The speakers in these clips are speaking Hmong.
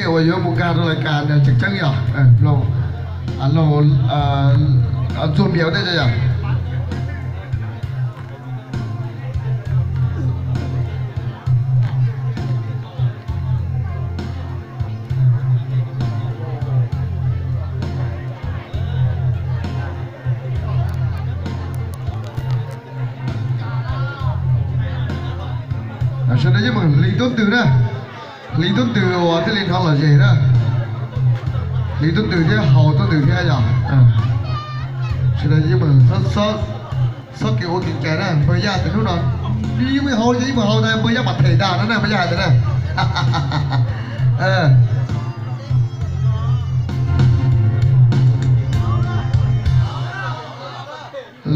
Uas yuav mus nkag rau lais kas tseem ceeb yog Ntxuag Npias ua ntej yog. Sawv daws yeej meem hliv tub ntws na, hliv tub ntws uas thiaj li hnov lom zem na, hliv tub ntws thiab haus tub ntws thiab yog. Sawv daws yeej meem txhob kev ua kev cai na, npawg Yaj tias hnub no yeej meem haus ces yeej meem haus ntag, npawg Yaj mam them dag no na, npawg Yaj hais tias na.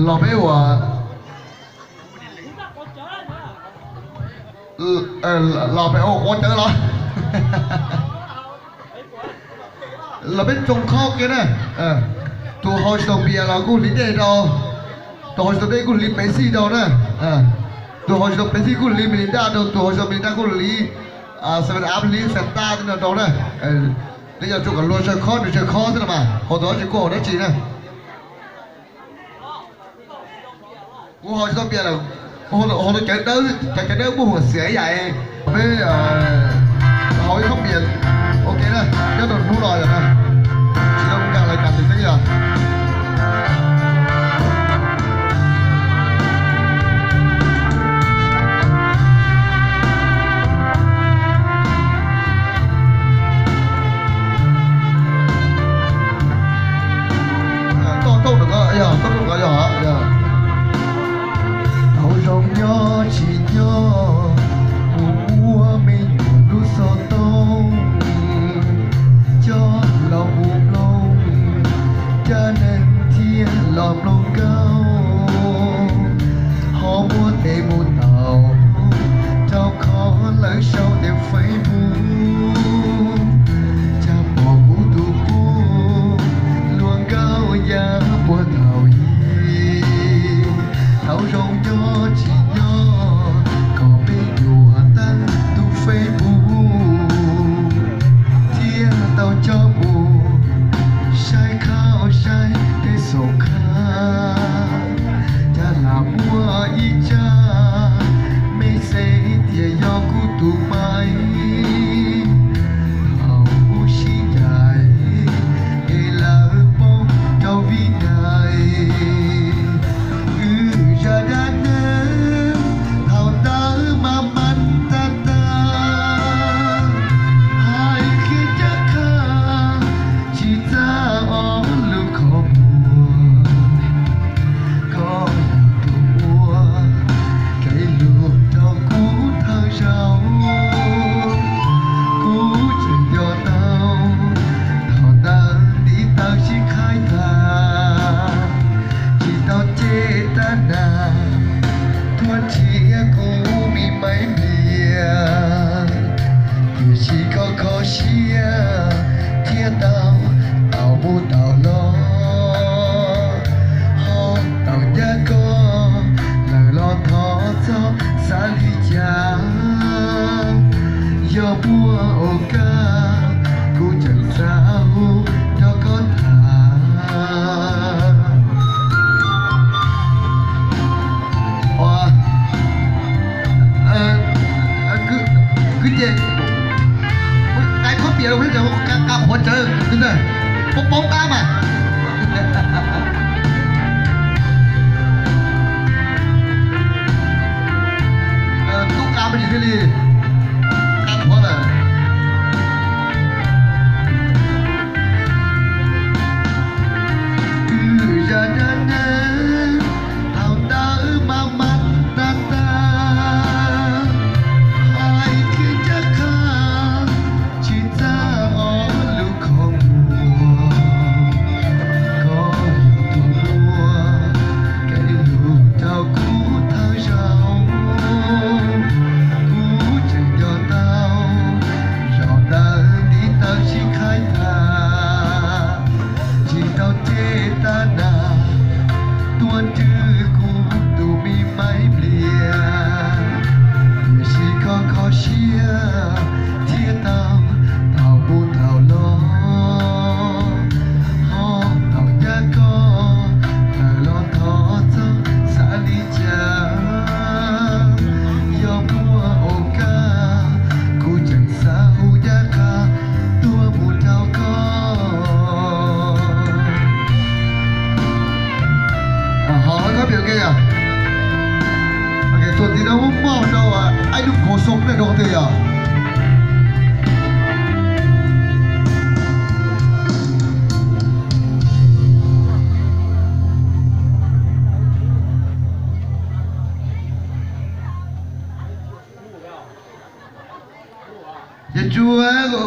Los peb ua, los peb ua quav cawv los, los peb tsoo khob kiag na. Tus haus tsis tau npias los kuj hliv dej rau, tus haus tsis tau dej kuj hliv pev xij rau na, tus haus tsis tau pev xij kuj hliv Mirinda rau, tus haus tsis tau Mirinda kuj hliv seven up, hliv Fanta tej no rau na. Nws yog tsuas kom luag tsawg khob nws tsawg khob xwb los mas, haus tau dab tsi kuj haus dab tsi na. Kuv haus tsis tau npias lawm, haus tau cawv dawb, cov cawv dawb muaj huam xiam ib yam. Peb haus ib khob npias ua ke na, nyob rau hnub no yog na, tsis tau nkag lais kas tes xeeb yog. Toj roob no yog, toj roob no yog. Tau zoo nyob tsis nyob, mus ua me nyuam lub xov tooj, coj los mus mloog, caj neeg thiaj los mloog nkauj, ho muab tes mus taus rau qhov lawv sau tes Facebook, cas pom kuv tus qub luag nkauj ya puag thaum ub. Tau zoo nyob tsis nyob, kom me nyuam tawm tus Facebook, thiaj tau coj mus saib khau saib tej xoom khab, cas lam muaj ib tsab message tias yog kuv tus maim, thaum ub sib ncaim es lawv poob rau vib nais. Wb zaj dab neeg thaum ntawd mas mas tag tag, hais qhia caj qha tsis txaj ob lub qhov muag. Koj yog tus muab kev lug rau kuv thawj zaug, kuv tseem nco tau thaum ntawd ntiv taw sib qhaib tag, tsis tau cem tab nag, tuaj nrhiav kuv me maim npias, tiam sis koj kho siab thiaj tau taum mus taum los, ho tau ncaj koj lawm los thov txhob xav li cas, yog muaj ua kaj kuv tseem xav hu nrog koj tham. Kwv ces, qai khob pias rau peb, qab qhuav tsawv, poob poob qab mas. Tub qab me ntsis thiaj li qab qhuav lawm. Wb zaj dab neeg thaum ntawd mas mas tag tag, hais qhia caj qha tsis txaj ob lub qhov muag. Koj yog tus Tus tim no muab moj rau ib lub khuv xoo nej rau tiag yog. Ces tsuas